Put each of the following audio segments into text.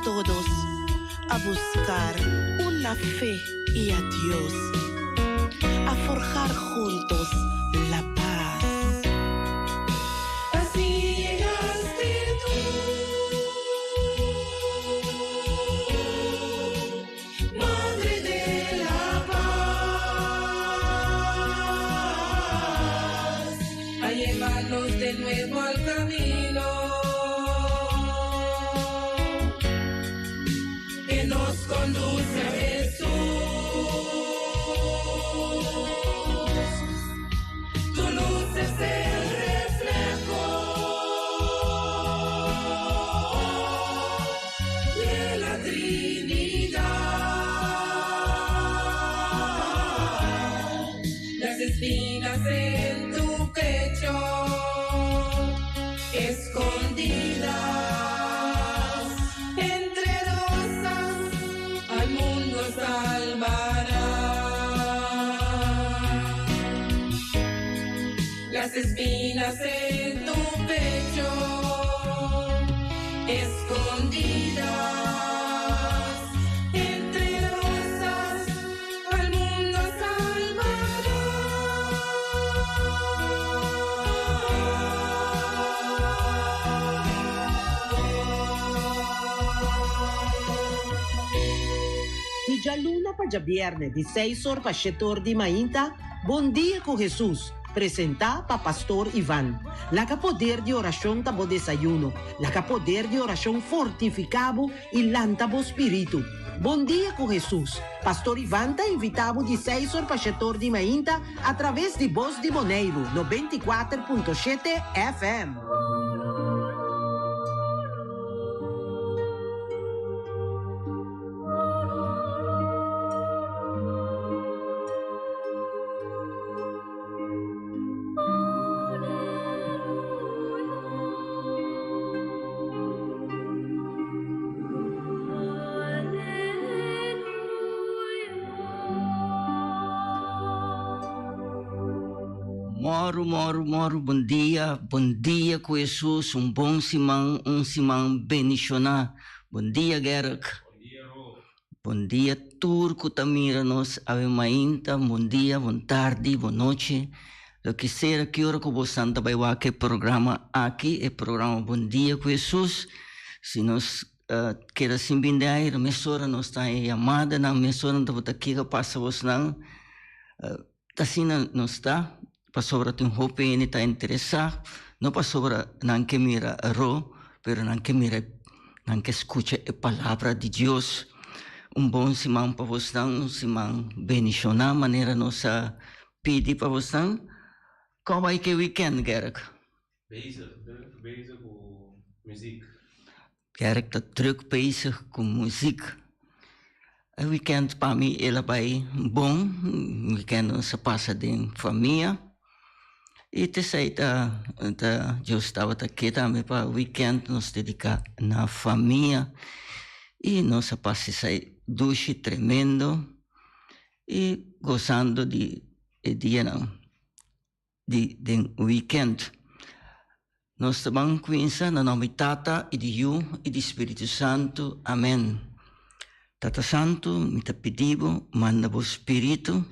todos a buscar una fe y a Dios, a forjar juntos la paz. Así llegaste tú, Madre de la Paz, a llevarnos de nuevo al camino que nos conduce a Jesús. Tu luz es el reflejo de la Trinidad. Las espinas en tu pecho escondidas entre rosas al mundo salvará. Las espinas en tu pecho escondidas entre rosas al mundo salvará. Di djaluna pa djabièrnè di seis or pa shete or di mainta, Bon Dia ku Hesus, presentá pa Pastor Ivan. Laga poder di orashon ta bo desayuno. Laga poder di orashon fortifiká bo i lanta bo spiritu. Bon Dia ku Hesus, Pastor Ivan ta invitá bo di seis or pa shete or di mainta atraves di Bos di Boneiru 94.7 FM. Mòru, mòru, mòru, bon dia, bon dia ku Hesus, un bon siman, un siman bendishoná. Bon dia Gerrit. Bon dia Ro. Bon dia tur ku ta mira nos awe mainta, bon dia, bon tardi, bon nochi, loke sera ki ora ku bosan ta bai wak e programa aki, e programa Bon Dia ku Hesus. Si nos keda sin bin den aire mesora nos ta haña yamadanan, mesora nan tabata kiko a pasa bosnan. Ta asina nos ta, pasobra tin hopi hende ta interesá, no pasobra nan ke mira ro, pero nan ke mira, nan ke skucha e palabra di Dios. Un bon siman pa bosnan, un siman bendishoná manera nos a pidi pa bosnan. Kon bai ke wikènt, Gerrit? Bezig, druk bezig ku muziek. Gerrit ta druk bezig ku muziek. E weekend pa mi el a bai bon, weekend nos a pasa den famia. I t'esei ta ta Dios tabata ke tambe pa weekend nos dedica na famia. I nos a pasa esei dushi tremendo i gozando di e dianan. di den weekend. Nos ta ban cuminsa na nomber di Tata y di Yu y di Spiritu Santo. Amen. Tata Santo, mi ta pidi bo, manda bo Spiritu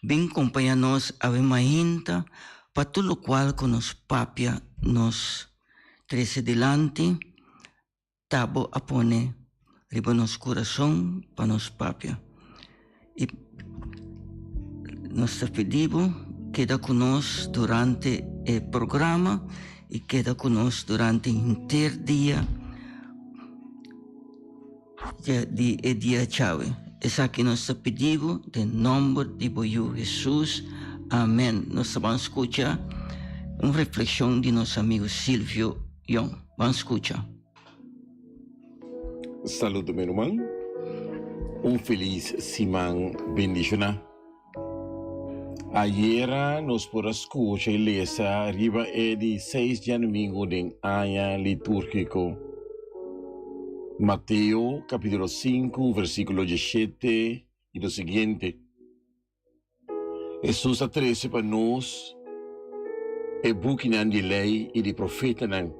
bin compaña nos awe mainta pa tur locual cu nos papia nos trece dilanti. Ta bo a pone riba nos kurason pa nos papia. I nos ta pidi bo keda ku nos durante e programa i keda ku nos durante henter dia di e dia djawe. Esaki nos ta pidi bo den nomber di bo Yu Hesus. Amen. Nos ta ban skucha un reflekshon di nos amigu Silvio Young. Ban skucha. Saludo mi ruman. Un felis siman bendishoná. Ayera nos por a skucha i lesa riba e di seis djadumingu den aña litúrgiko. Mateo kapítulo sinku versíkulo dieshete i lo siguiente. Hesus a trese pa nos e bukinan di Lei i di Profetanan.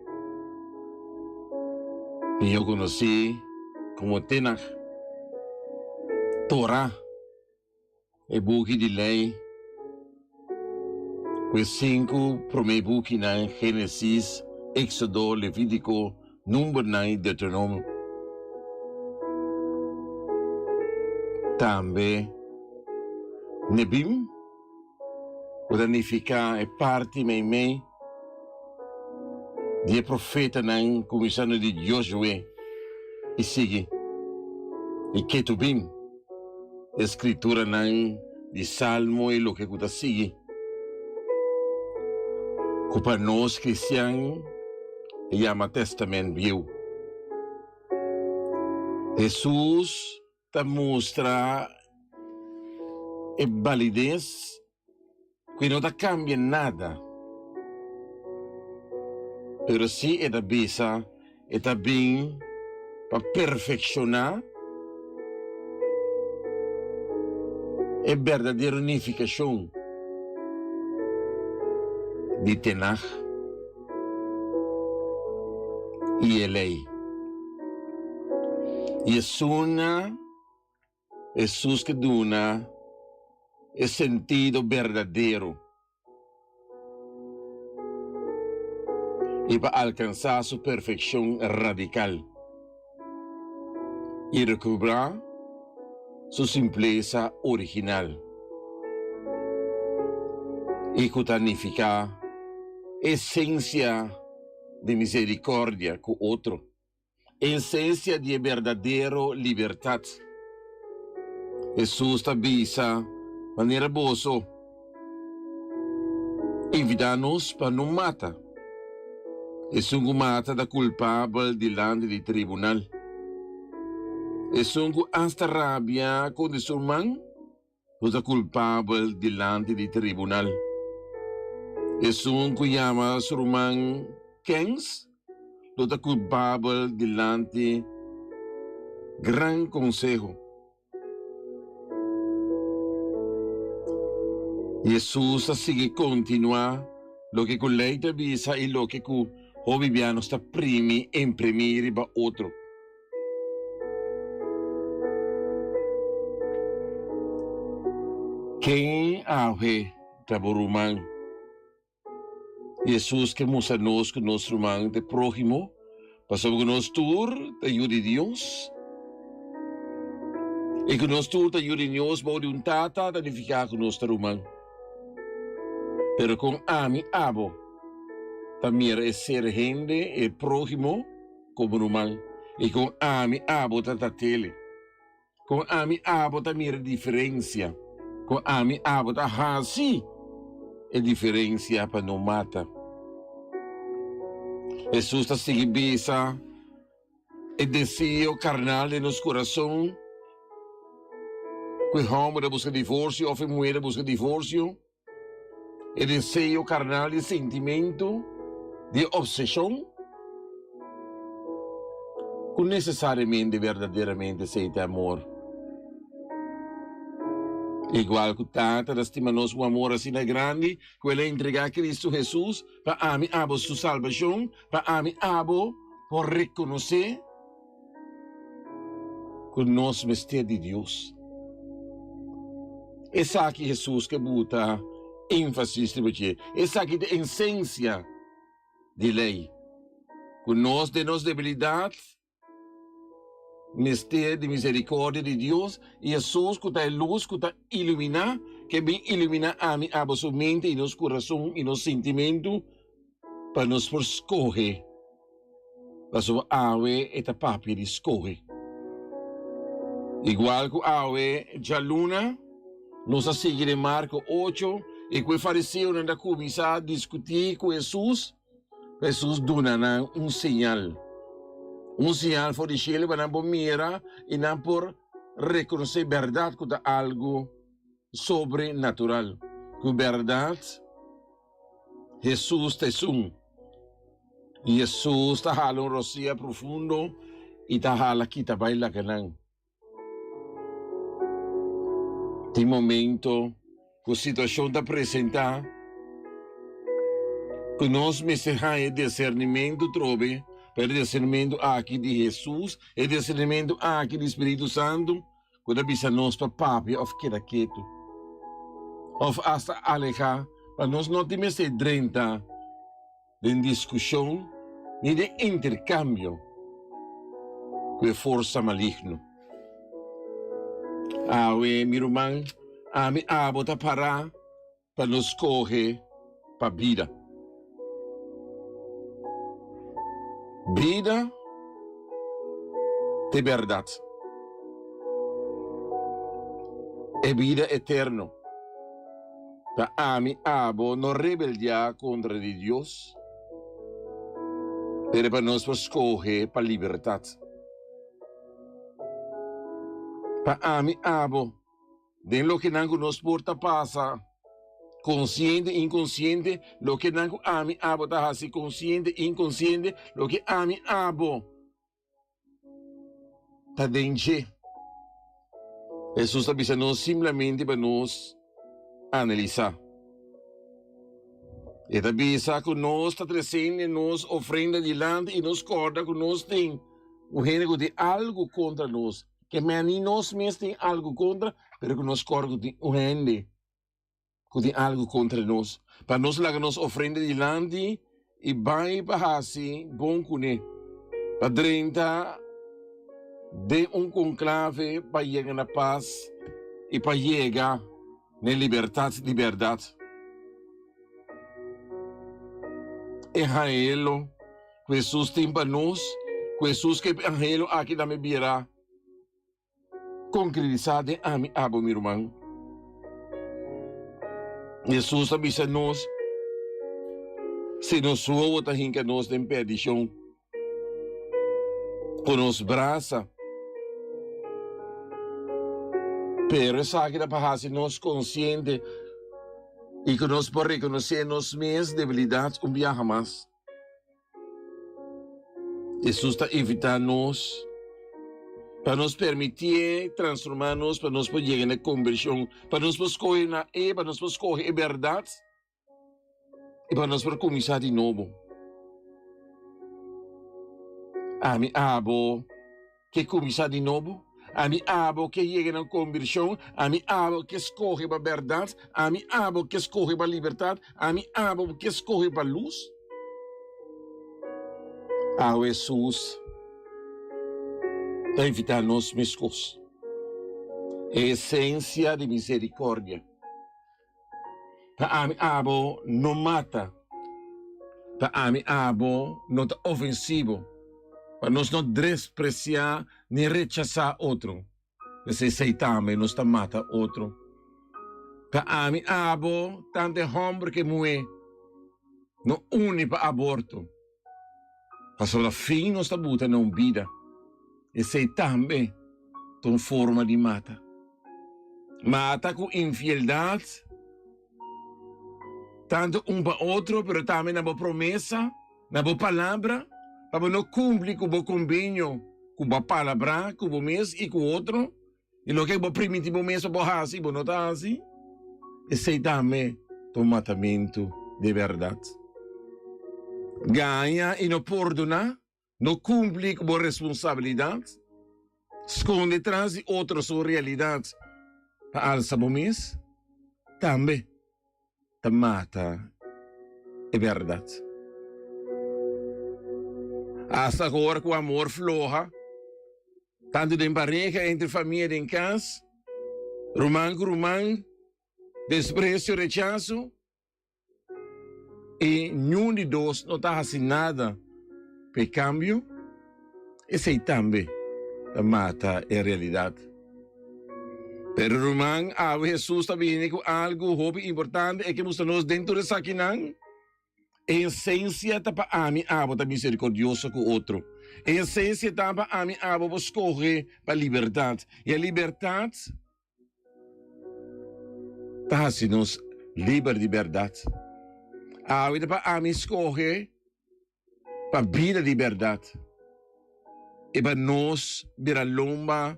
Mihó konosí. komo Tenach, Torah, e buki di lei, ku e sinku promé bukinan, Génesis, Éksodo, Levítiko, Numbernan i Deuteronomio. Tambe Nebim, ku ta nifiká e parti meimei di e profetanan kuminsando di Josué i sigui, i Ketubim, e skrituranan di Salmo i loke ku ta sigui, ku pa nos kristian e yama Tèstamènt Bieu. Hesus ta mustra e balides ku e no ta kambia nada, pero si e ta bisa e ta bin pa perfekshoná e berdadero nifikashon di Tenaj i e Lei. I esuna Hesus ke duna e sentido berdadero i pa alkansá su perfekshon radikal i rekobrá su simplesa original i ku ta nifiká esensia di miserikòrdia ku otro. Esensia di e berdadero libertat. Hesus ta bisa manera boso invitá nos pa no mata. Esun ku mata ta kulpabel dilanti di tribunal. Esun ku asta rabia kontra su ruman Bo ta kulpabel dilanti di tribunal. Esun ku yama su ruman kens lo ta kulpabel dilanti gran konseho. Hesus a sigui kontinuá loke ku Lei ta bisa i loke ku hopi bia nos ta primi imprimí riba otro. Ken awe ta bo ruman? Hesus ke mustra nos ku nos ruman ta e próhimo, pasobra ku nos tur ta yu di Dios. I ku nos tur ta yu di Dios bou di un Tata ta nifiká ku nos ta ruman. Pero kon ami abo ta mira e ser hende, e próhimo? Komo ruman, i kon ami abo ta tatele? Kon ami abo ta mira diferensia? Kon ami abo ta hasi e diferensia pa no mata? Hesus ta sigui bisa e deseo karnal den nos kurason ku e hòmber ta buska divorsio òf e muhé ta buska divorsio. E deseo karnal di sentimentu di opseshon ku nesesariamente berdaderamente esei ta amor. Igual ku Tata ta stima nos ku un amor asina grandi ku el a entregá Kristu Hesus pa ami abo su salbashon, pa ami abo por rekonosé ku nos mester di Dios. Esaki Hesus ke buta énfasis riba dje. Esaki ta esensia di lei, ku nos den nos debilidat mester di miserikòrdia di Dios, i Hesus ku ta e lus ku ta iluminá, ke bin iluminá ami, abo su mente i nos kurason i nos sintimentu pa nos por skohe. Pasobra awe e ta papia di skohe. Igual ku awe djaluna, nos a sigui den Marko ocho i ku e fariseonan ta kuminsá diskutí ku Hesus, pa Hesus duna nan un señal. Un señal for di shelu pa nan por mira i nan por rekonosé bèrdat ku ta algu sobrenatural. Ku bèrdat Hesus ta esun. I Hesus ta hala un rosia profundo i ta hala kita bai laga nan. Tin momento ku situashon ta presentá ku nos mester haña disernimentu trobe. pa e disernimentu aki di Hesus, e disernimentu aki di Spiritu Santu ku ta bisa nos pa papia òf keda ketu, òf asta alehá pa nos no tin mester drenta den diskushon ni den interkambio ku e forsa maligno. Awe, mi ruman, ami abo ta pará pa nos skohe pa bida. Bida ta e bèrdat. E bida eterno. Pa ami abo no rebeldiá kontra di Dios, pero pa nos por skohe pa libertat. Pa ami abo. Den lokenan ku nos por ta pasa konsiente, inkonsiente, lokenan ku ami abo ta hasi konsiente, inkonsiente, loke ami abo ta den dje. Hesus ta bisa nos simplemente pa nos analisá. E ta bisa ku nos ta tresende nos ofrenda dilanti i nos kòrda ku nos tin un hende ku tin algu kontra nos. Ke men ni nos mes tin algu kontra, pero ku nos kòrda ku tin un hende ku tin algu kontra nos. Pa nos laga nos ofrenda dilanti i bai pa hasi bon kuné, pa drenta den un konklave pa yega na pas i pa yega n'e libertat di bèrdat. E haelo ku Hesus tin pa nos, ku Hesus ke e anhelo aki tambe bira konkretisá den ami, abo, mi ruman. Hesus a bisa nos, si nos wowo ta hinka nos den perdishon, ku nos brasa. Pero esaki ta pa hasi nos konsiente i ku nos por rekonosé nos mes debilidat un biaha mas. Hesus ta invitá nos pa nos permitié transformá nos pa nos por yega na e kombershon, pa nos por skohe na E, pa nos por skohe e bèrdat i pa nos por kuminsá di nobo. Ami, abo. Ke kuminsá di nobo? Ami abo ke yega na un konvirshon? Ami abo ke skohe pa bèrdat? Ami abo ke skohe pa libertat? Ami abo ke skohe pa lus? Awe Hesus ta invitá nos meskos. E esensia di miserikòrdia. Pa ami abo no mata. Pa ami abo no ta ofensivo. Pa nos no despresiá ni rechasá otro. P'esei esei tambe nos ta mata otro. Pa ami abo, tantu e hòmber ku e muhé, no uni pa aborto. Pasobra fin nos ta buta na un bida. Esei tambe ta un forma di mata. Mata ku infieldad, tantu un pa otro, pero tambe na bo promesa, na bo palabra, pa bo no kumpli ku bo kombenio, ku bo a palabrá ku bo mes i ku otro. I loke bo primintí bo mes pa bo hasi i bo no ta hasi, esei tambe ta un matamentu di bèrdat. Gaña i no pordoná, no kumpli ku bo responsabilidat, skonde tras di otro su realidat pa alsa bo mes, tambe ta mata e bèrdat. Asta ku ora ku amor floha. Tantu den pareha, entre famia, den kas, ruman ku ruman, despresio, rechaso, i niun di dos no ta hasi nada pa e kambio, esei tambe ta mata e realidat. Pero ruman, awe Hesus ta bini ku algu hopi importante, e ke mustra nos den tur esakinan. E esensia ta pa ami abo ta miserikordioso ku otro. E esensia ta pa ami abo por skohe pa libertat. I e libertat ta hasi nos liber di bèrdat. Awe ta pa ami skohe pa bida di bèrdat i pa nos bira lomba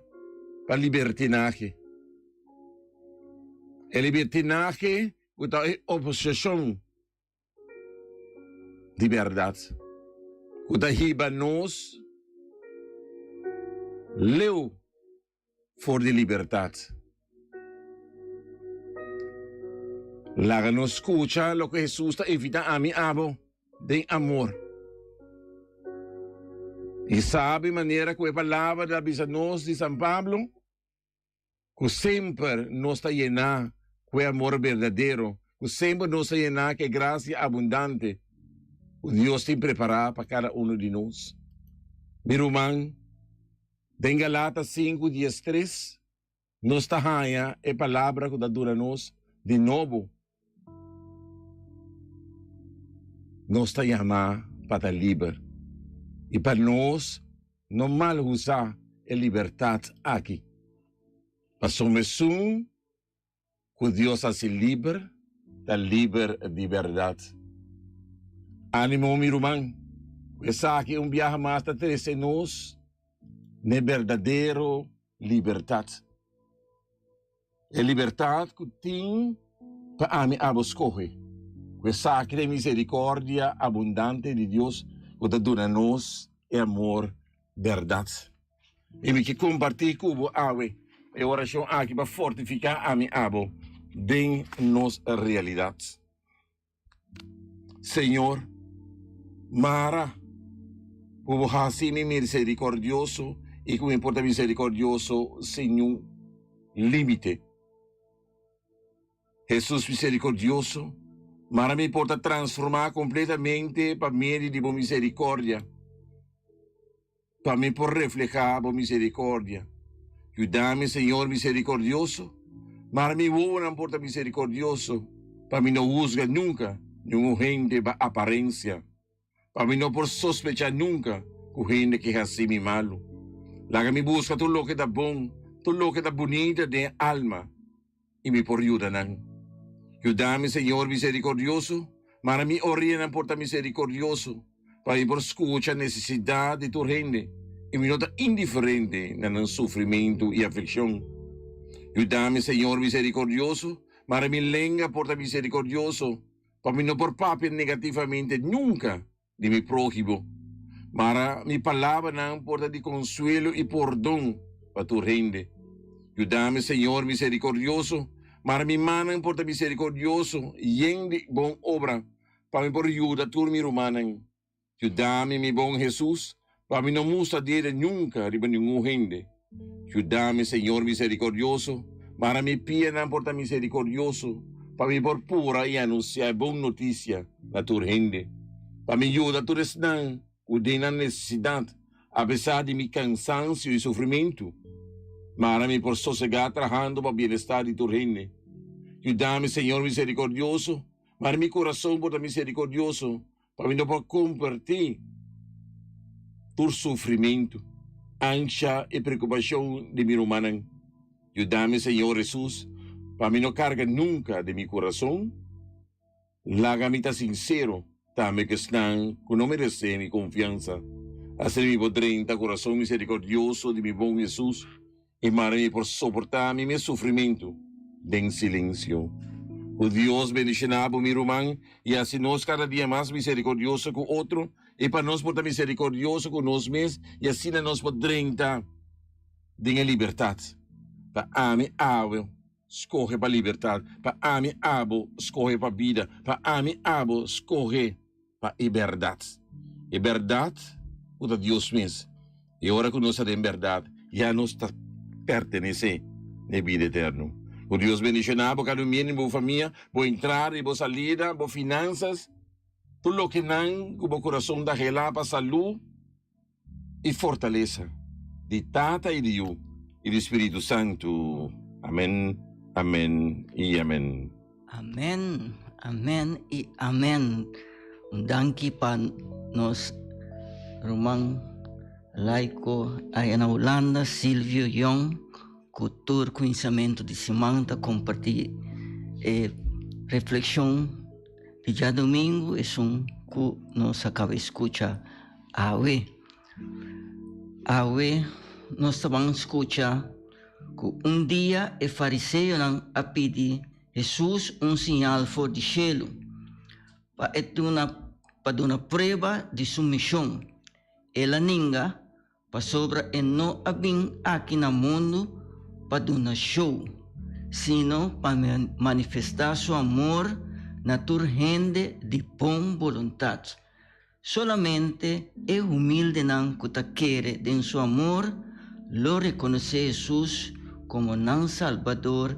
pa libertinahe. E libertinahe ku ta e oposishon di bèrdat. ku ta hiba nos leu for di libertat. Laga nos skucha loke Hesus ta invitá ami abo den amor. I sabi manera ku e palabra ta bisa nos di San Pablo? Ku semper nos ta yená ku e amor berdadero, ku semper nos ta yená ku e grasia abundante ku Dios tin prepará pa kada unu di nos. Mi ruman, den Galatas sinku diestres nos ta haña e palabra ku ta duna nos di nobo. Nos ta yamá pa ta liber i pa nos no mal usa e libertat aki. Pasobra esun ku Dios hasi liber ta liber di bèrdat. Ánimo mi ruman, ku esaki un biaha mas ta trese nos n'e berdadero libertat. E libertat ku tin pa ami abo skohe, ku esaki ta e miserikordia abundante di Dios ku ta duna nos e amor bèrdat. I mi ke kompartí ku bo awe e orashon aki pa fortifiká ami abo den nos realidat. Señor, mara ku bo hasi mi miserikordioso i ku mi por ta miserikordioso sin niun límite. Hesus miserikordioso, mara mi por ta transformá kompletamente pa medio di bo miserikordia. Pa mi por reflehá bo misericordia. Yuda mi, Señor misericordioso, mara mi wowonan por ta misericordioso, pa mi no husga nunca ningun hende ba aparencia, pa mi no por sospecha nunca cu hende ke haci mi malu. Laga mi busca tur loke ta bon, tur loke ta bunita den e alma. i mi por yuda nan. Yuda mi, Señor miserikordioso, mara mi orianan por ta miserikordioso, pa mi por skucha nesesidat di tur hende i mi no ta indiferente na nan sufrimentu i aflikshon. Yuda mi, Señor miserikordioso, mara mi lenga por ta miserikordioso, pa mi no por papia negativamente nunka di mi próhimo. Mara mi palabranan por ta di konsuelo i pordon pa tur hende. Yuda mi, Señor miserikordioso, mara mi mannan por ta miserikordioso, yen di bon obra, pa mi por yuda tur mi rumannan. Yuda mi, mi bon Hesus, pa mi no mustra dede nunka riba ningun hende. Yuda mi, Señor miserikordioso, mara mi pianan por ta miserikordioso, pa mi por pura i anunsiá e bon notisia na tur hende, pa mi yuda tur esnan ku den nan nesesidat, apesar di mi kansansio i sufrimentu. Mara mi por sosegá trahando pa bienestar di tur hende. Yuda mi, Señor miserikordioso, mara mi kurason por ta miserikordioso, Pa mi no por kompartí tur sufrimentu, ansha i preokupashon di mi rumannan. Yuda mi, Señor Hesus, pa mi no karga nunka den mi kurason. Laga mi ta sinsero tambe ku esnan ku no meresé mi konfiansa. Asina mi por drenta kurason miserikordioso di mi bon Hesus. I mara mi por soportá mi mes sufrimentu den silensio. Ku Dios bendishoná bo, mi ruman, i hasi nos kada dia mas miserikordioso ku otro, i pa nos por ta miserikordioso ku nos mes, i asina nos por drenta den e libertat. Pa ami awe skohe pa libertat, pa ami abo skohe pa bida, pa ami abo skohe. Pa e bèrdat. E bèrdat ku ta Dios mes. I ora ku nos ta den bèrdat, ya nos ta pertenesé na e bida eterno. Ku Dios bendishoná bo kada un miembro di bo famia, bo entrada i bo salida, bo finansas, tur lokenan ku bo kurason ta helá pa salú. I fortalesa di Tata i di Yu i di Spiritu Santu. Amen, amen i amen. Amen, amen i amen. Un danki pa nos ruman laiko aya na Hulanda, Silvio Jong, ku tur kuminsamentu di siman ta kompartí e reflekshon di djadumingu, esun ku nos a kaba skucha. Awe, awe nos ta ban skucha ku un dia e fariseonan a pidi Hesus un siñal for di shelu pa e duna pa duna prueba di su mishon. El a ninga pasobra e no a bin aki na mundu pa duna show, sino pa manifestá su amor na tur hende di bon boluntat. Solamente e humildenan ku ta kere den su amor lo rekonosé Hesus komo nan Salbador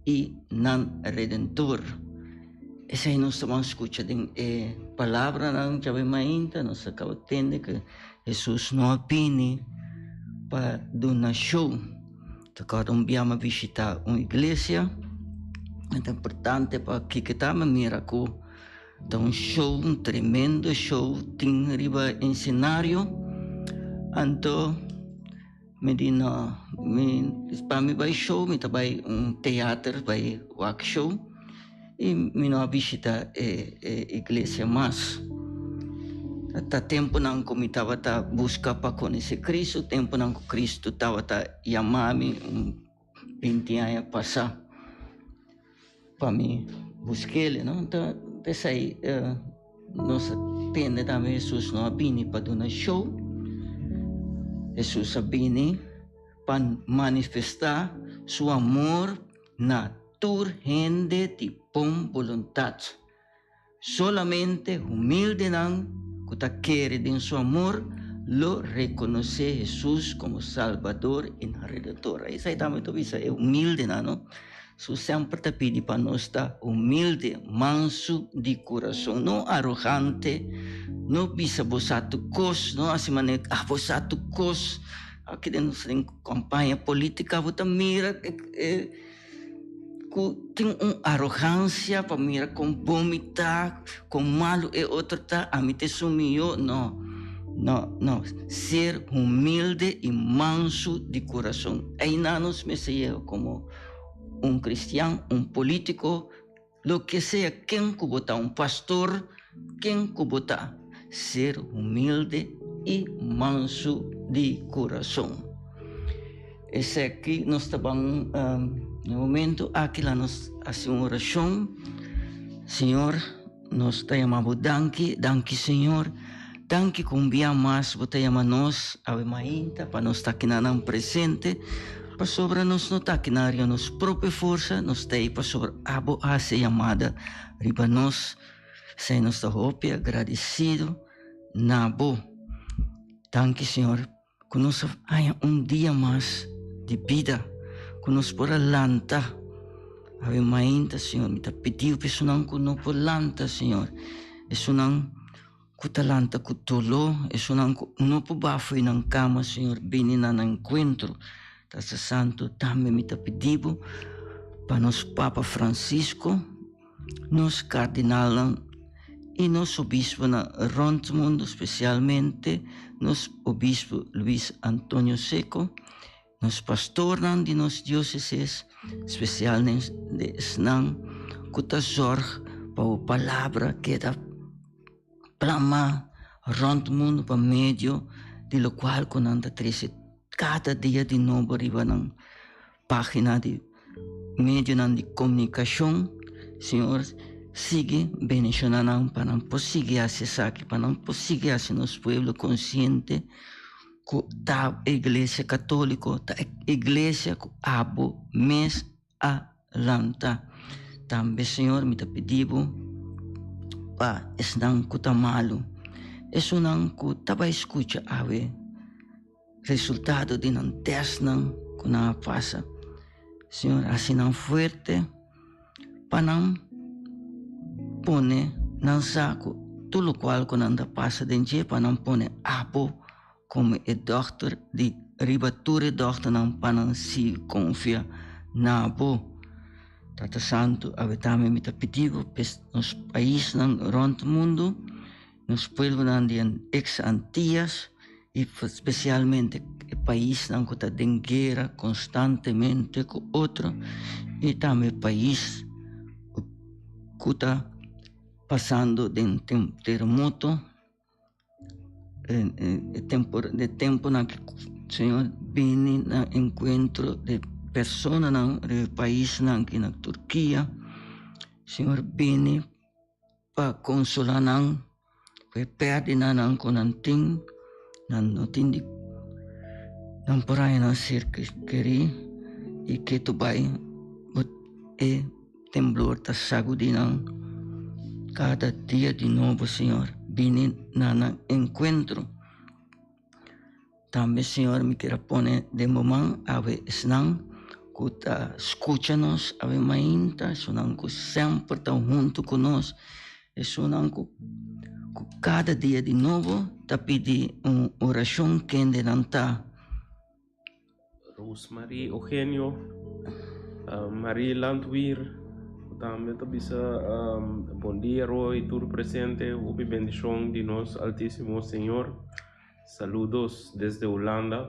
i nan Redentor. Esei nos ta ban skucha den e palabranan djawe mainta. Nos a kaba tende ku Hesus no a bini pa duna show. Ta kòrda un bia mi a bishitá un iglesia. E ta importante pa kiko ta mi mira ku Ta un show, un tremendo show tin riba ensenario. Anto mi di no, mi pa mi bai show mi ta bai un teater bai wak show y mi no a bishita e e iglesia mas. Ta temponan ku mi tabata buska pa konosé Cristo, temponan ku Cristo tabata yama mi un 20 aña pasa. Pa mi busk'el, no? Ta p'esei nos a tende tambe Hesus no a bini pa duna show. Hesus a bini pa manifestá su amor na tur hende di bon boluntat. Solamente humildenan ku ta kere den su amor lo rekonosé Hesus komo Salbador i nan Redentor. Esei tambe ta bisa e humildenan, no? Su semper ta pidi pa nos ta humilde, mansu di kurason, no arogante, no bisa bo sa tur kos, no hasi manera ah bo sa tur kos. Aki den nos den kampaña polítika bo ta mira e Ku tin un arogansia pa mira kon bon mi ta, kon malu e otro ta, ami ta esun mihó. No, no, no. Ser humilde i mansu di kurason. Einan nos mester yega komo un kristian, un polítiko, loke sea ken ku bo ta, un pastor, ken ku bo ta. Ser humilde i mansu di kurason. Esaki nos ta ban na momento aki la nos hasi un orashon. Señor, nos ta yama bo danki, danki Señor, danki ku un bia mas bo ta yama nos awe mainta pa nos ta kinanan presente, pasobra nos no ta kina riba nos propio forsa, nos ta ei pasobra abo a hasi e yamada riba nos. Esei nos ta hopi agradesido na bo. Danki Señor ku nos a haña un dia mas di bida, ku nos por a lanta. Awe mainta, Señor, mi ta pidiu pa esunnan ku no por lanta, Señor, esunnan ku ta lanta ku doló, esunnan ku no por baha fo'i nan kama, Señor, bini na nan enkuentro. Tata Santu, tambe mi ta pidi bo pa nos Papa Francisco, Nos kardinalnan i nos obisponan rònt mundu, spesialmente nos obispo Luis Antonio Seco, nos pastornan di nos diósesis, spesialmente esnan ku ta zòrg pa bo palabra keda plamá rònt mundu pa medio di lokual ku nan ta trese kada dia di nobo riba nan Página di medionan di komunikashon, Señor sigui bendishoná nan pa nan por sigui hasi esaki, pa nan por sigui hasi nos pueblo konsiente ku ta e iglesia katóliko, ta e iglesia ku abo mes a lanta. Tambe Señor mi ta pidi bo pa esnan ku ta malu, esunnan ku ta bai skucha awe. Resultado di nan testnan ku nan a pasa. Señor hasi nan fuerte pa nan pone nan sa ku tur lokual ku nan ta pasa den dje pa nan pone abo komo e dòkter di riba tur e dòkternan pa nan sigui konfia na bo. Tata Santu awe tambe mi ta pidi bo pa nos paisnan rònt mundu. Nos pueblonan di ex Antillas y specialmente e paisnan cu ta den guera constantemente cu otro y tambe pais cu ta pasando den terremoto e temponan cu Señor bini na encuentro di personanan riba e paisnan aki na Turkia Señor bini. Pa konsolá nan ku e pèrdidanan ku nan tin. Nan no tin di nan por haña nan ser kerí i ketu bai bo e temblor ta sagudí nan kada dia di nobo Señor bini na nan enkuentro. Tambe Señor mi kier a pone den bo man awe esnan ku ta skucha nos awe mainta, esunnan ku semper ta huntu ku nos, esunnan ku ku kada dia di nobo ta pidi un orashon kende nan ta. Rosemarie Eugenio, Marie Landweer tambe ta bisa bon dia Roy tur presente hopi bendicion di nos Altisimo Señor saludos desde Hulanda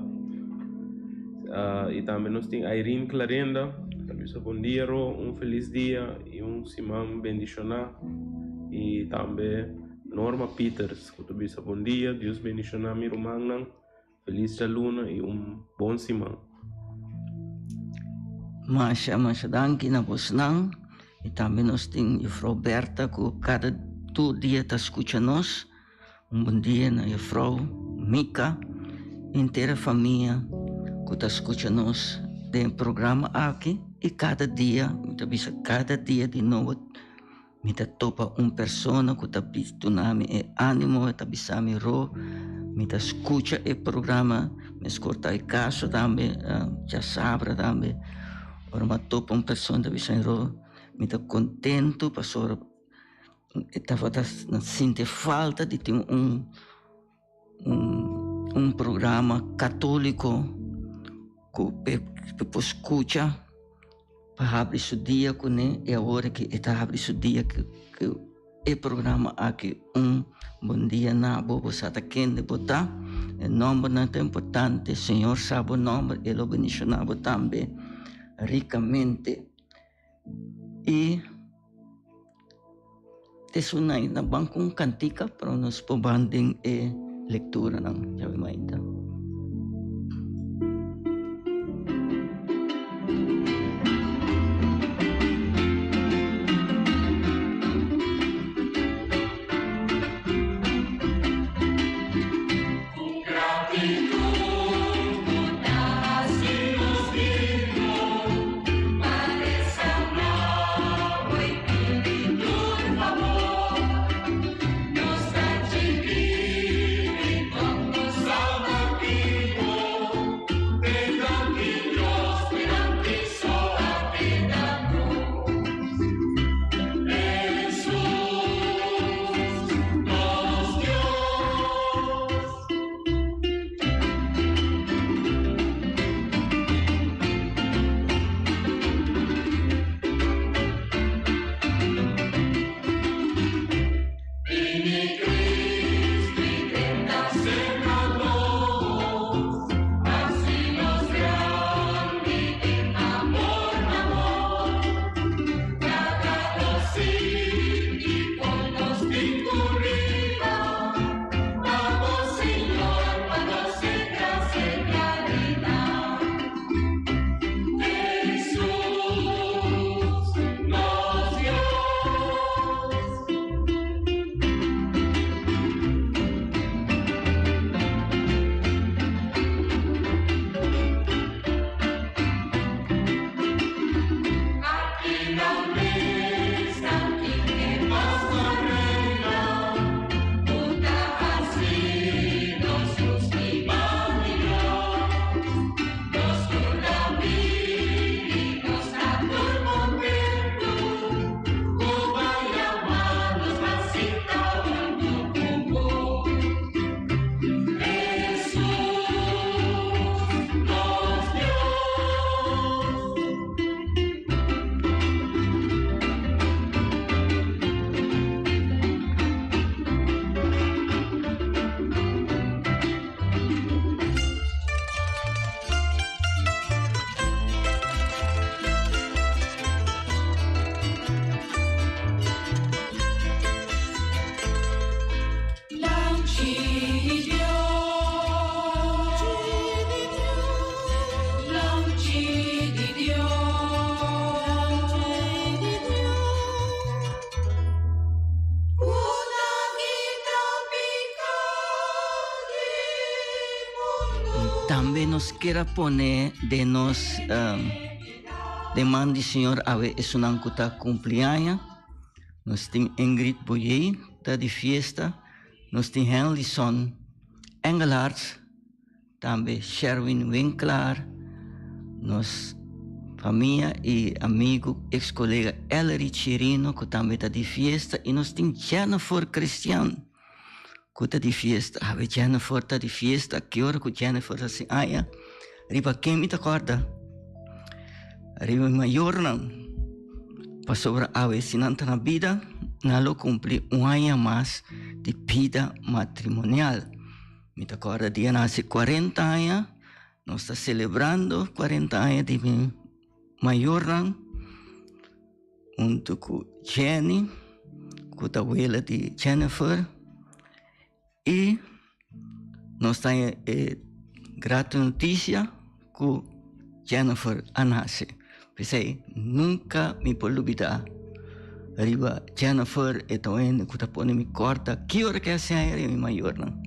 y tambe nos tin Irene Clarenda ta bisa bon dia Ro un feliz dia y un siman bendiciona y tambe Norma Peters cu ta bisa bon dia Dios bendiciona mi rumannan. Feliz djaluna y un bon siman. Masha masha danki na bosnan y tambe nos tin juffrouw Bertha cu cada tur dia ta scucha nos. Un bon dia na juffrouw Mika y henter e famia cu ta scucha nos den e programa aki y cada dia mi ta bisa cada dia di nobo Mi ta topa un persona ku ta duna mi e ánimo, e ta bisa mi ro, mi ta skucha e programa, meskor ta e kaso tambe, djasabra tambe, ora mi a topa un persona ta bisa mi ro, mi ta kontentu pasobra e tabata sinti falta di tin un un programa katóliko ku e por skucha pa habri su dia kuné i awor ki e ta habri su dia ku e programa aki un bon dia na bo bo sa ta kende bo ta e nòmbernan ta importante señor sa bo nòmber e lo bendishoná bo tambe rikamente i. Esun nan ban ku un kantika pero nos por ban den e lekturanan djawe mainta. Tambe nos kier a pone den nos den man di Señor awe esunnan ku ta kumpli aña. Nos tin Ingrid Boyé ta di fiesta, nos tin Henlison Engelhardt, tambe Sherwin Winklaar, nos famia i amigu ex kolega Ellery Chirino ku tambe ta di fiesta i nos tin Jennifer Christian. Ku ta di fiesta? Awe Jennifer ta di fiesta. Ki ora ku Jennifer ta hasi aña? Riba ken mi ta kòrda? Riba mi mayornan. Pasobra awe si nan ta na bida, nan lo kumpli un aña mas di bida matrimonial. Mi ta kòrda dia nan hasi kuarenta aña, nos ta selebrando kuarenta aña di mi mayornan. Huntu ku Jenny, ku ta wela di Jennifer, i nos ta haña e grato notisia ku Jennifer a nase. P'esei nunka mi por lubidá riba Jennifer, e ta un hende ku ta pone mi kòrta ki ora ku e hasi aña riba mi mayornan.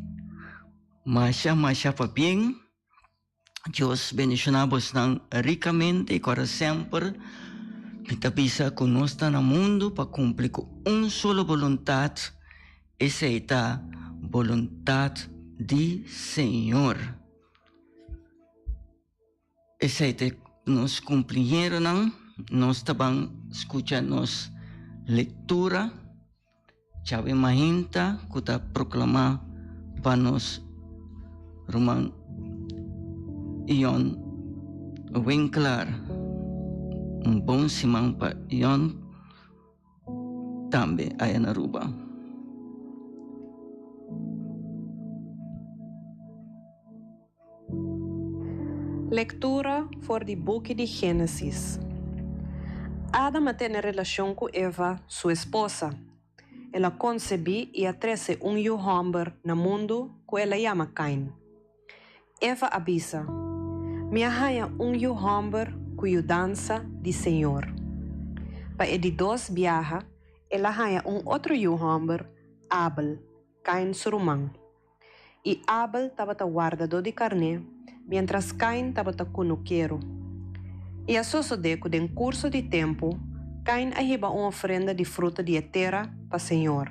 Masha masha pabien. Dios bendiciona bosnan ricamente y cora semper mi ta bisa cu nos ta na mundo pa cumpli cu un solo boluntad, esey ta boluntad di Señor. Esey ta nos cumpleañeronan, nos ta ban scucha nos lectura. Djawe mainta ku ta proklamá pa nos ruman Ion Winkelaar. Un bon siman pa Ion tambe aya na Aruba. Lektura for di buki di Génesis. Adam a tene relashon ku Eva, su esposa. El a konsebí i a trese un yu hòmber na mundu ku el a yama Kain. Eva a bisa, Mi a haña un yu hòmber ku yudansa di señor. Pa e di dos biaha, el a haña un otro yu hòmber, Abel, Kain su ruman. I Abel tabata wardadó di karné, miéntras Kain tabata kunukero. I a sosodé ku den kurso di tempu, Kain a hiba un ofrenda di fruta di e tera pa señor.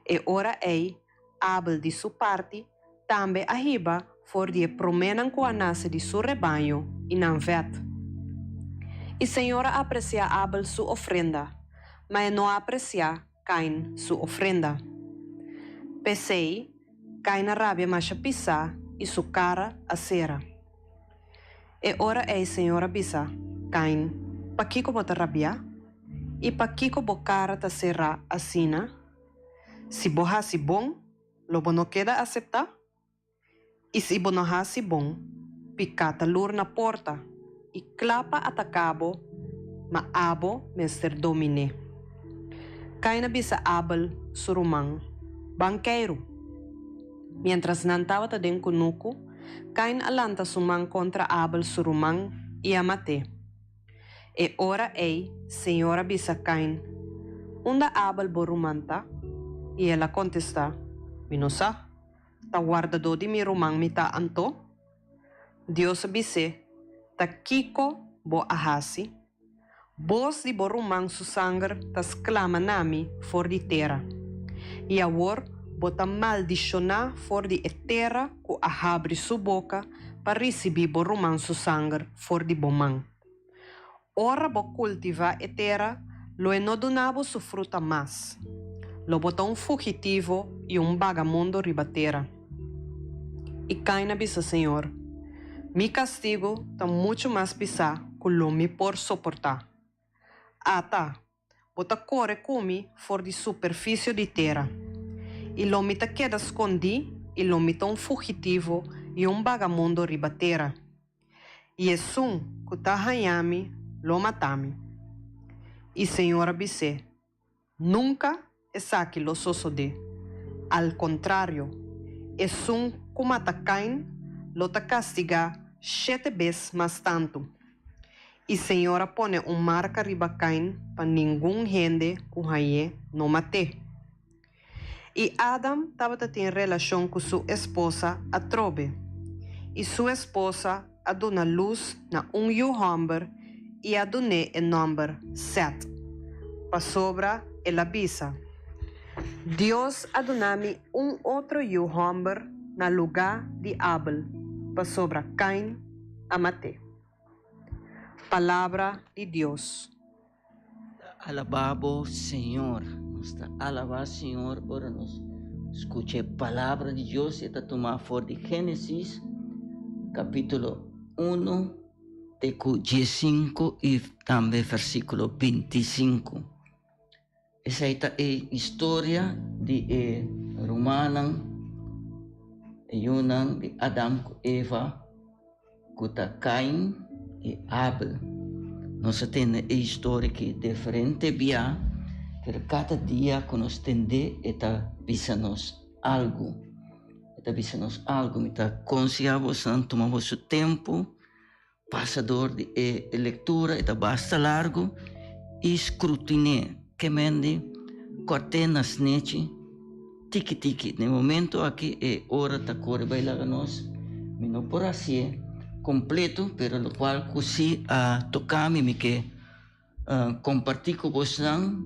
E ora ei, Abel di su parti tambe a hiba for di e proménan ku a nase di su rebaño i nan vèt. I señor a apresiá Abel su ofrenda, ma e no a apresiá Kain su ofrenda. P'esei, Kain a rabia masha pisá i su kara a sera. E ora ei Señor a bisa, Kain, pakiko bo ta rabiá? I pakiko bo kara ta será asina? Si bo hasi bon, lo bo no keda aseptá? I si bo no hasi bon, piká ta lur na porta i kla pa ataká bo, ma abo mester domin'é. Kain a bisa Abel, su ruman, Ban keiru. Miéntras nan tabata den kunuku, Kain a lanta su man kontra Abel, su ruman, i a mat'é. E ora ei Señor a bisa Kain, Unda Abel bo ruman ta? I el a kontestá, Mi no sa. Ta wardadó di mi ruman mi ta anto? Dios a bis'é, Ta kiko bo a hasi? Bos di bo ruman su sanger ta sklama na mi for di tera. I awor bo ta maldishoná for di e tera ku a habri su boka pa risibí bo ruman su sanger for di bo man. Ora bo kultivá e tera, lo e no duna bo su fruta mas. Lo bo ta un fugitivo i un bagamundo riba tera. I Kain a bisa señor, Mi kastigu ta muchu mas pisá ku lo mi por soportá. Ata, bo ta kore ku mi for di superfisio di tera, i lo mi ta keda skondí i lo mi ta un fugitivo i un bagamundo riba tera. I esun ku ta haña mi lo mata mi. I Señor a bis'é, Nunka esaki lo sosodé. Al kontrario, esun ku mata Kain lo ta kastigá shete bes mas tantu. I Señor a pone un marka riba Kain pa ningun hende ku hañ'é no mat'é. I Adam tabata tin relashon ku su esposa atrobe. I su esposa a duna lus na un yu hòmber i a dun'é e nòmber Sèt, pasobra el a bisa, Dios a duna mi un otro yu hòmber na lugá di Abel, pasobra Kain a mat'é. Palabra di Dios. Ta alabá bo, Señor. Nos ta alabá Señor ora nos skucha e palabra di Dios. E ta tumá for di Génesis kapítulo uno te ku diesinku i tambe versíkulo bintisinku. Esei ta e historia di e rumannan, e yunan di Adam ku Eva, ku ta Kain i Abel. Nos a tende e historia aki diferente bia, pero kada dia ku nos tend'é e ta bisa nos algu. E ta bisa nos algu. Mi ta konsehá bosonan tuma boso tempu. Pasa dor di e lectura, e ta basta largo, y scrutiné ke mende corté na snechi tiki tiki. Na e momento aki e ora ta core bay laga nos, mi no por hacié completo, pero locual cu si a toca mi, mi ke comparti cu bosnan.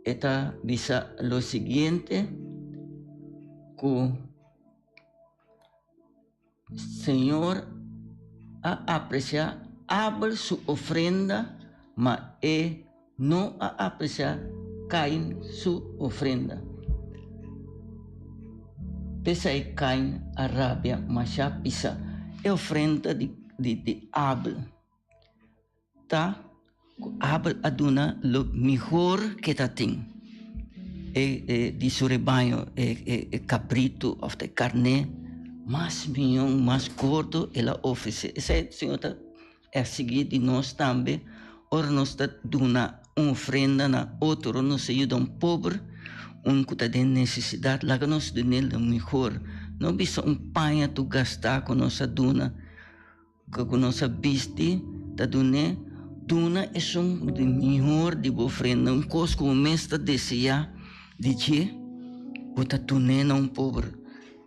E ta bisa lo siguiente, cu. Señor a apreciá Abel su ofrenda, ma e no a apreciá Cain su ofrenda. P'esei Cain a rabia mashá pisá e ofrenda di di Abel. Ta ku Abel a duna lo mihor ke ta tin, e e di su rebaño, e e e kabritu òf ta e karné mas mihó, mas gordo el a ofresé. Esei Señor ta eksigí di nos tambe ora nos ta duna un ofrenda na otro, ora nos ta yuda un pober, un ku ta den nesesidat, laga nos dun'é lo mihor. No bisa un paña tur gastá ku nos a duna. Ku nos a bisti ta dun'é, duna esun di mihor di bo ofrenda, un kos ku bo mes ta deseá di dje, bo ta dun'é na un pober,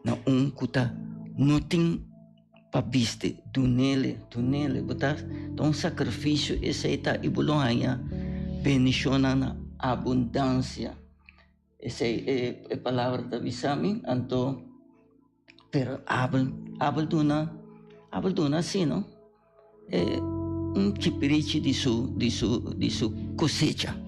na un ku ta no tin pa bisti, dun'é, dun'é, bo ta ta un sakrifisio esei ta i bo lo haña bendishonnan na abundansia. Esei e palabra ta bisa mi, anto. Pero Abel, Abel duna, Abel duna así, no? E, un chipirichi di su, di su, di su cosecha.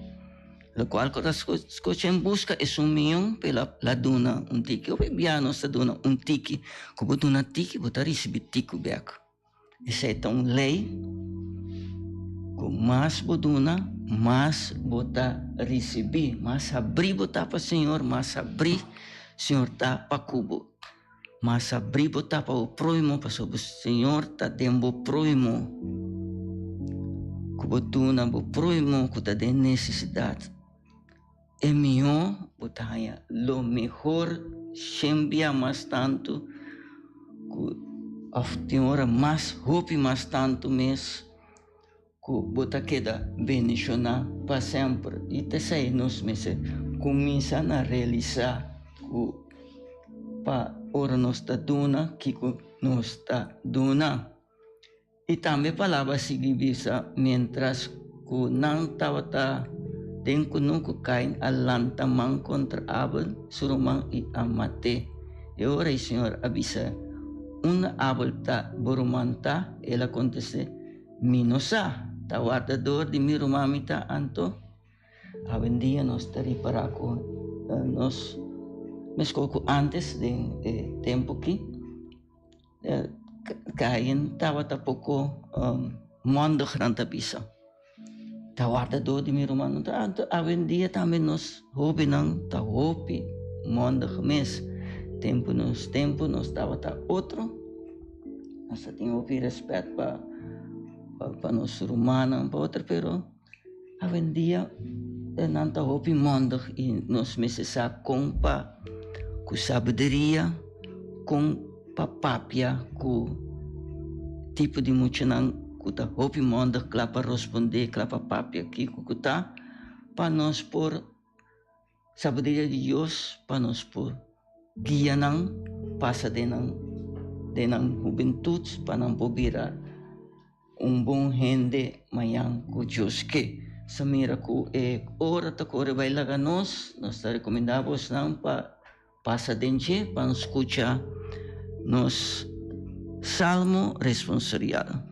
Lo cual cu ta scocha en busca es un mion, pero la, la duna un tiki. Hopi bia nos ta duna un tiki. Cu bo duna tiki, bo ta ricibi tiku bek. Esei ta un lei ku mas bo duna, mas bo ta risibí. Mas habrí bo ta pa Señor, mas habrí Señor ta pa ku bo. Mas habrí bo ta pa bo próhimo, pasobra Señor ta den bo próhimo. Ku bo duna bo próhimo ku ta den nesesidat. E mihó bo ta haña lo mehor shen bia mas tantu ku òf tin ora mas hopi mas tantu mes ku bo ta keda bendishoná pa semper. I ta esei nos mester kuminsá na realisá ku pa ora nos ta duna kiko nos ta duna. I tambe palabra a sigui bisa, Miéntras ku nan tabata den kunuku, Kain a lanta man kontra Abel, su ruman, i a mat'é. E ora ei Señor a bisa, Unda Abel ta, bo ruman ta? El a kontest'é, Mi no sa. Ta wardador di mi ruman mi ta anto? Awendia nos ta ripará ku nos, meskos ku ántes den e tempu akí, Kain tabata poko mondig nan ta bisa. Ta wardadó di mi rumannan ta anto awendia tambe nos hóbennan ta hopi mondig mes. Tempu nos tempu nos tabata otro. Nos ta tin hopi rèspèt pa pa nos rumannan pa otro pero awendia nan ta hopi mondig i nos mester sa kon pa ku sabiduria kon pa papia ku tipo di muchanan ku ta hopi mondig kla pa rospondé kla pa papia kiko ku ta pa nos por sabiduria di Dios pa nos por guia nan pasa den nan. den nan hubentut pa nan por bira un bon hende mañan ku Dios ke. Sa mira ku e ora ta kore bai laga nos, nos ta rekomendá bosnan pa pasa den dje pa nos skucha nos Salmo Responsorial.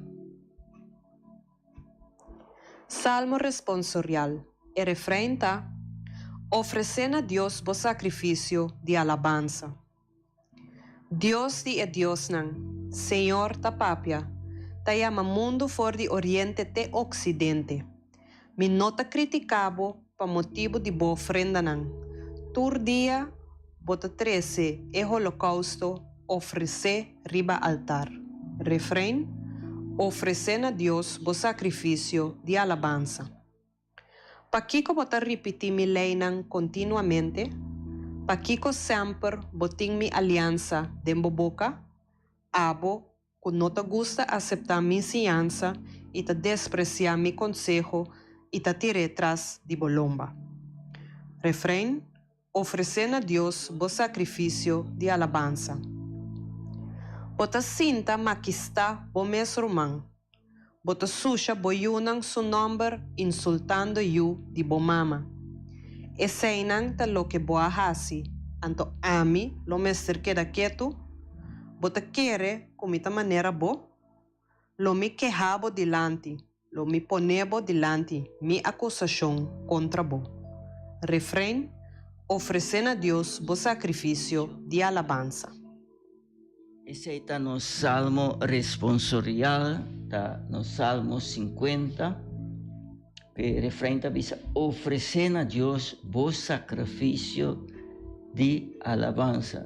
Salmo Responsorial, E refrein ta, Ofresé na Dios bo sakrifisio di alabansa. Dios di e diosnan, Señor ta papia, ta yama mundu for di oriente te oksidente. Mi no ta kritiká bo pa motibu di bo ofrendanan. Tur dia bo ta trese e holokousto ofresé riba altar. Refrein, Ofresé na Dios bo sakrifisio di alabansa. Pakiko bo ta ripití mi leinan kontinuamente? Pakiko semper bo tin mi aliansa den bo boka? Abo, ku no ta gusta aseptá mi siñansa i ta despresiá mi konseho i ta tir'é tras di bo lomba. Refrein, Ofresé na Dios bo sakrifisio di alabansa. Bo ta sinta makistá bo mes ruman. Bo ta susha bo yunan su nòmber insultando yu di bo mama. Eseinan ta loke bo a hasi, anto ami lo mester keda ketu? Bo ta kere ku mi ta manera bo? Lo mi keha bo dilanti, lo mi pone bo dilanti mi akusashon kontra bo. Refrein, Ofresé na Dios bo sakrifisio di alabansa. Esei ta nos salmo responsorial, ta nos salmo sinkuenta. E refrein ta bisa, Ofresé na Dios bo sakrifisio di alabansa.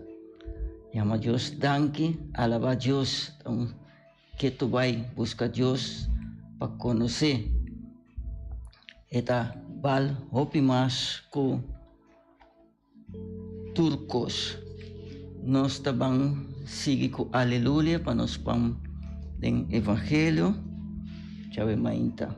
Yama Dios danki, alabá Dios. Ta un ketu bai buska Dios pa konosé. E ta bal hopi mas ku tur kos. Nos ta ban sigui ku alelulia pa nos pan den evangelio. Djawe mainta.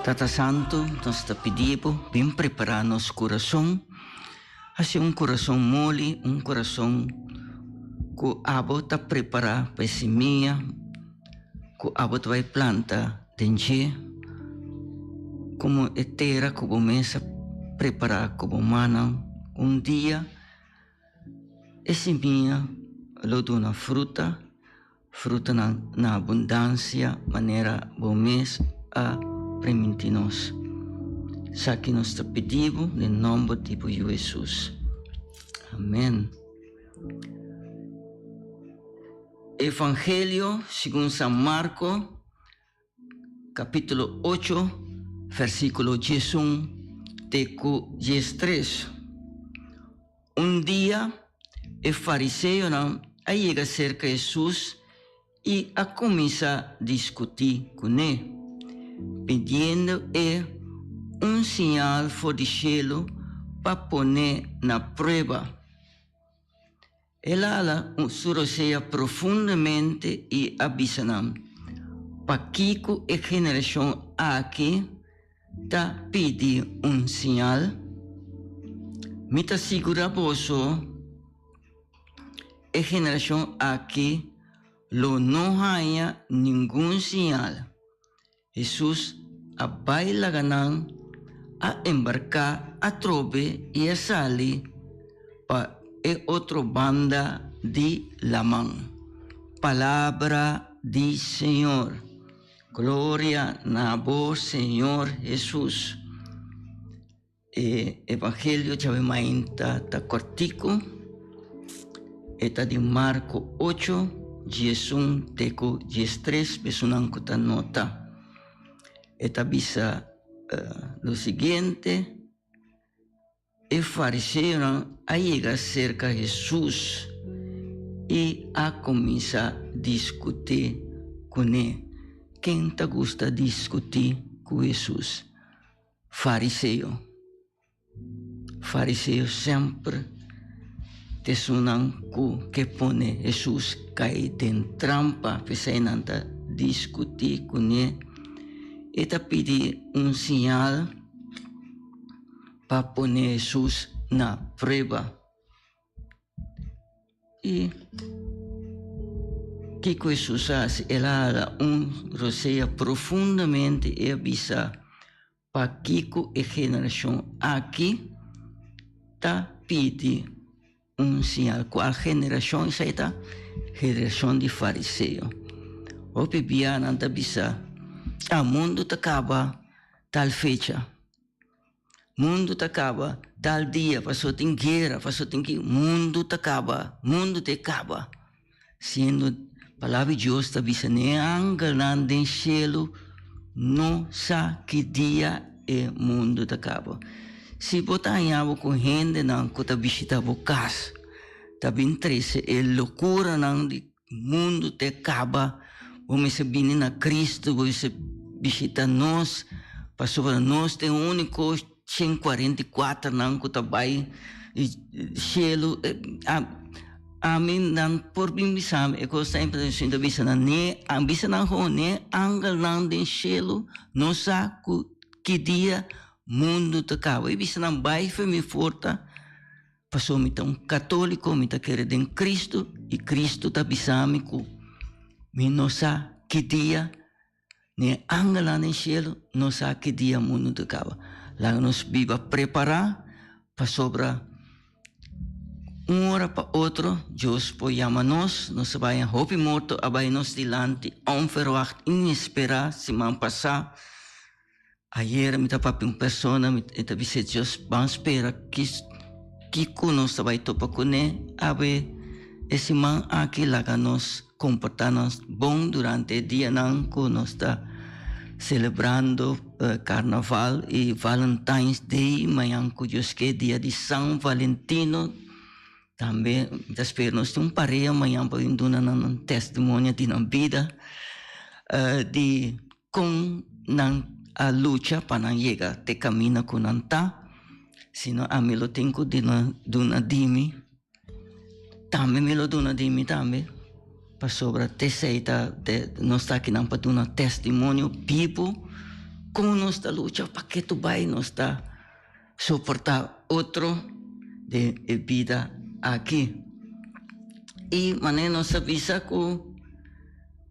Tata Santu, nos ta pidi Bo, bin prepará nos kurason, hasi un kurason moli, un kurason ku Abo ta prepará pa e simia ku Abo ta bai planta den dje, komo e tera ku Bo mes a prepará ku Bo mannan un dia. E simia lo duna fruta, frutanan na abundansia manera bo mes a primintí nos. Esaki nos ta pidi bo den nòmber di bo Yu Hesus. Amèn. Evangelio segun San Marko. Capítulo ocho, versículo diesun te cu diestres. Un dia e fariseonan a yega cerca Jesús i a cuminsa discutí cuné, pidiendo e un siñal for di cielo pa poné na prueba. El a hala su rosea profundamente i a bisa nan, Pakiko e generashon aki ta pidi un siñal? Mi ta sigurá boso, e generashon aki lo no haña ningun siñal. Hesus a bai laga nan a embarká atrobe i a sali pa e otro banda di laman. Palabra di Señor. Gloria na bo, Señor Hesus. E evangelio djawe mainta ta kòrtiku, e ta di Marko ocho, diesun te ku diestres, esunnan ku ta nota. E ta bisa lo siguiente, E fariseonan a yega serka Hesus. i a kuminsá diskutí kuné. Ken ta gusta diskutí ku Hesus? Fariseo. Fariseo semper ta esunnan ku ke pone Hesus kai den trampa, p'esei nan ta diskutí kuné. E ta pidi un siñal pa pone Hesus na prueba. I kiko Hesus a hasi? El a hala un rosea profundamente i a bisa, Pakiko e generashon aki ta pidi un siñal? Kual generashon esei ta? Generashon di fariseo. Hopi bia nan ta bisa, Ah, mundu ta kaba tal fecha. Mundu ta kaba tal dia, pasobra tin guera, pasobra tin ki. Mundu ta kaba, mundu ta e kaba. Siendo Palabra di Dios ta bisa n'e angelnan den shelu no sa ki dia e mundu ta kaba. Si bo ta haña bo ku hendenan ku ta bishita bo kas ta bin trese e lokuranan di mundu te kaba, bo mester bini na Cristo, bo mester bishita nos pasobra nos ta e úniko 144 nan ku ta bai shelu. Ami nan por bin bisa mi e kos ta importante mi ta bisa nan ne a bisa nan gewoon ne angelnan den shelu no sa ku ki dia mundu ta kaba i bisa nan bai for mi forta pasobra mi ta un katoliko mi ta kere den Cristo i Cristo ta bisa mi ku mi no sa ki dia Ne angelnan den shelu no sa ki dia mundu ta kaba. Laga nos biba prepará pasobra un ora pa otro Dios por yama nos. Nos a bai hopi morto a bai nos dilanti onverwacht, inesperá siman pasá. Ayer mi ta papia un persona mi ta bisa Dios ban spera kiko nos ta bai topa kuné awe e siman aki laga nos komportá nos bon durante e dianan ku nos ta selebrando karnaval i Valentine's Day mañan ku Dios ke dia di San Valentino tambe mi ta spera nos tin un pareha mañan pa bin duna nan un testimonio di nan bida di Kon nan a lucha pa nan yega te kaminda ku nan ta, sino ami lo tin ku duna di mi, tambe mi lo duna di mi tambe, pasobra t'esei ta nos ta akinan pa duna testimonio bibu kon nos ta lucha pa ke tu bai nos ta soportá otro den e bida aki. I manera nos a bisa ku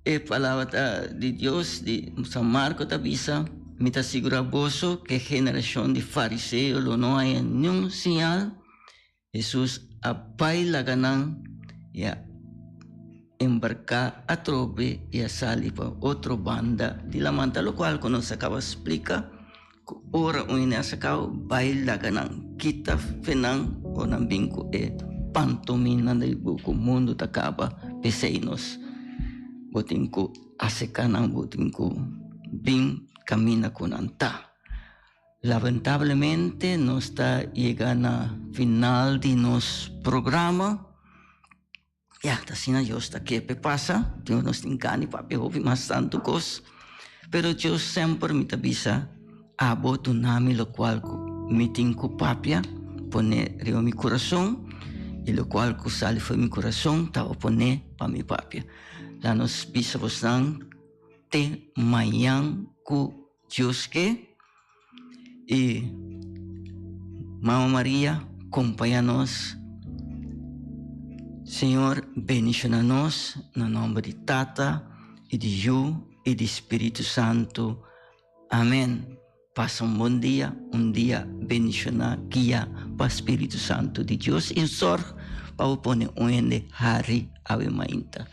e palabra ta di Dios di San Marko ta bisa, Mi ta sigurá boso ku e generashon di fariseo lo no haña niun siñal. Hesus a bai laga nan i a embarká atrobe i a sali pa otro banda di laman. Ta lokual ku nos a kaba splika ku ora un hende a sakau bai laga nan kita fe nan ora nan bin ku e pantominanan di ku mundu ta kaba. P'esei nos bo tin ku aserká nan, bo tin ku bin kaminda ku nan ta. Lamentablemente nos ta yega na final di nos programa. Ya, ta asina Dios ta ke p'e pasa. Dios nos tin gana di papia hopi mas tantu kos. Pero Dios semper mi ta bisa, abo duna mi lokual ku mi tin ku papia, pone riba mi kurason, i lokual ku sali for mi kurason ta pone pa mi papia. La nos bisa bosnan te mañan ku Dios ke i Mama Maria kompaña nos. Señor bendiciona nos na nomber di Tata i di Yu i di Spiritu Santu. Amen. Pasa un bon dia, un dia bendiciona, guia pa Spiritu Santu di Dios i zorg pa bo pone un hende hari awe mainta.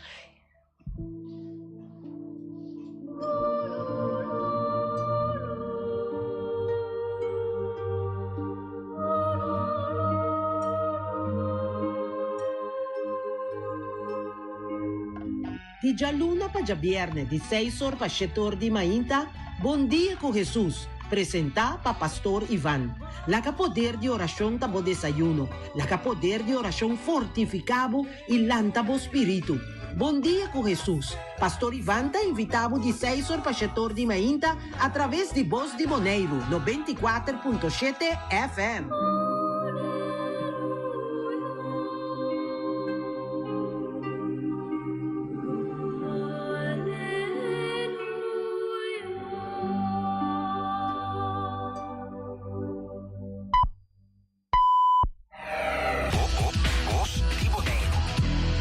Di djaluna pa djabierne di seis or pa shete or di mainta, Bon Dia ku Hesus! Presentá pa Pastor Ivan. Laga poder di orashon ta bo desayuno. Laga poder di orashon fortifiká bo i lanta bo spiritu. Bon Dia ku Hesus! Pastor Ivan ta invitá bo di seis or pa shetor di mainta atraves di Bos di Boneiru 94.7 FM.